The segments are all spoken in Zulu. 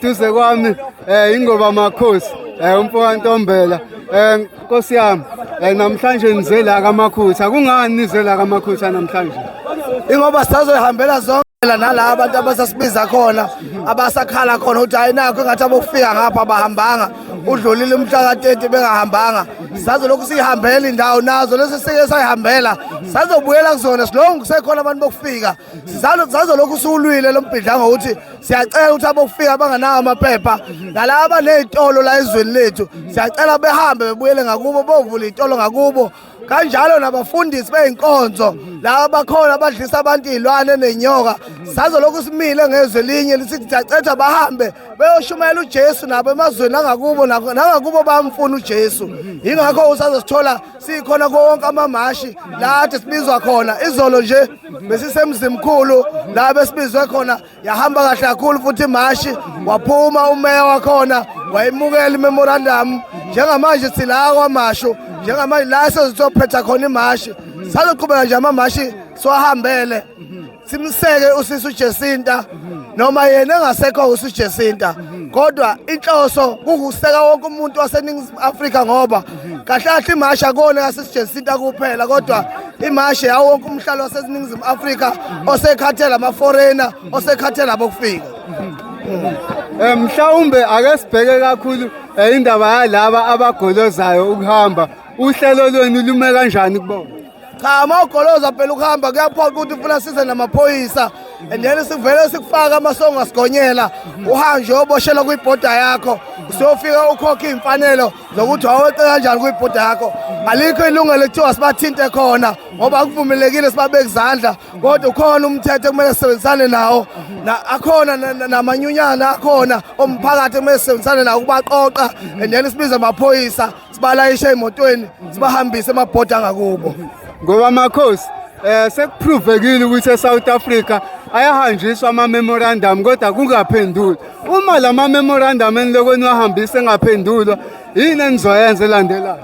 Duze kwami ingoba makhosi umfo kaNtombela, Nkosi yami, namhlanje nize la kaMakhutha. Kungani nize la kaMakhutha namhlanje? Ingoba sisazoyihambela zonke nala abantu abasasibiza khona, abasakhala khona ukuthi hayi, nakho engathi abokufika ngapha abahambanga, udlulile umhla ka-30 bengahambanga. Sazolokhu siyihambela indawo nazo lesi sike sayihambela, sazobuyela kuzona silongu kusekhona abantu bokufika. Sazolokhu siwulwile lo mbhidlango ukuthi siyacela ukuthi abokufika abanganawo amaphepha nalaba abaney'tolo la ezweni lethu, siyacela behambe bebuyele ngakubo, bovula iy'tolo ngakubo. Kanjalo nabafundisi bey'nkonzo laba bakhona abadlisa abantu iy'lwane nenyoka, sazolokhu simile ngezwe linye lisithi siyacetha bahambe beyoshumayela uJesu nabo emazweni angakubo, nangakubo bayamfuna uJesu. Yingakho usazosithola sikhona kuwo wonke amamashi la ade sibizwa khona. Izolo nje besisemzimkhulu la besibizwe khona, yahamba kahle kakhulu futhi imashi, waphuma umeya wakhona wayimukela imemorandum. Njengamanje sila kwaMashu, njengamanje la sezizophetha khona imashi. Sazoqhubeka nje amamashi siwahambele, simseke usisi uJacinta noma yena engasekho usisi Jacinta, kodwa inhloso kukuseka wonke umuntu waseNingizimu Afrika, ngoba kahle kahle imashi akona kasisi Jacinta kuphela, kodwa imashi yawo wonke umhlalo waseNingizimu Afrika osekhathela ama-foreigner, osekhathela abokufika. Mhlawumbe ake sibheke kakhulu indaba yalaba abagolozayo ukuhamba. Uhlelo lwenu lume kanjani kubona? Cha, uma ugoloza phela ukuhamba kuyaphoqa ukuthi ufuna size namaphoyisa, and then sivele sikufaka amasongo asigonyela, uhanjwe uyoboshelwa kwibhoda yakho, usuyofika ukhokhe iy'mfanelo zokuthi waweqe kanjani kwibhoda yakho. Alikho ilungelo ekuthiwa sibathinte khona ngoba akuvumelekile sibabeke izandla, kodwa ukhona umthetho ekumele sisebenzisane nawo, akhona namanyunyana akhona omphakathi ekumele sisebenzisane nawo ukubaqoqa, and then sibize amaphoyisa, sibalayishe ey'motweni, sibahambise emabhoda angakubo. Ngoba makhosi, sekuprovekile ukuthi eSouth Africa ayahanjiswa ama memorandum kodwa kungaphenduli. Uma lama memorandum eniloko niwahambisa engaphendulwa, yini enizoyenza elandelayo?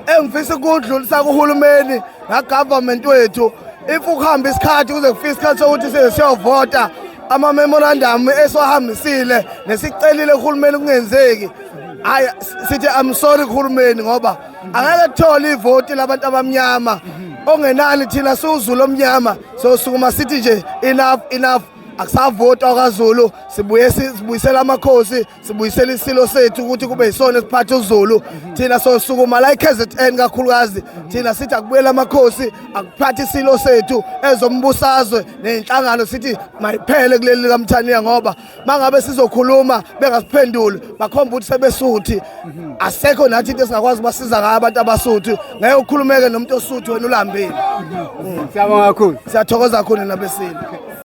Engifisa ukudlulisa kuhulumeni nagovernment wethu, if ukuhamba isikhathi kuze kufike isikhathi sokuthi size siyovota, ama-memorandum esiwahambisile nesicelile kuhulumeni kungenzeki, hayi, sithi I'm sorry kuhulumeni, ngoba angeke kuthole ivoti labantu abamnyama. Ongenani thina siwuZulu omnyama, sosukuma sithi nje enough, enough, akusavotwa kwaZulu. Sibuye sibuyisela amakhosi, sibuyisela isilo sethu ukuthi kube yisona esiphatha uZulu. Thina sosukuma la iKZN kakhulukazi, thina sithi akubuyela amakhosi, akuphathe isilo sethu. Ezombusazwe ney'nhlangano sithi mayiphele kuleli likaMthaniya, ngoba mangabe sizokhuluma bengasiphenduli, bakhomba ukuthi sebesuthi, asekho nathi into esingakwazi ubasiza ngayo abantu abasuthu. Ngeke ukhulumeke nomuntu osuthu wena ulambile. Siyabonga kakhulu. Siyathokoza kakhulu nabesilo.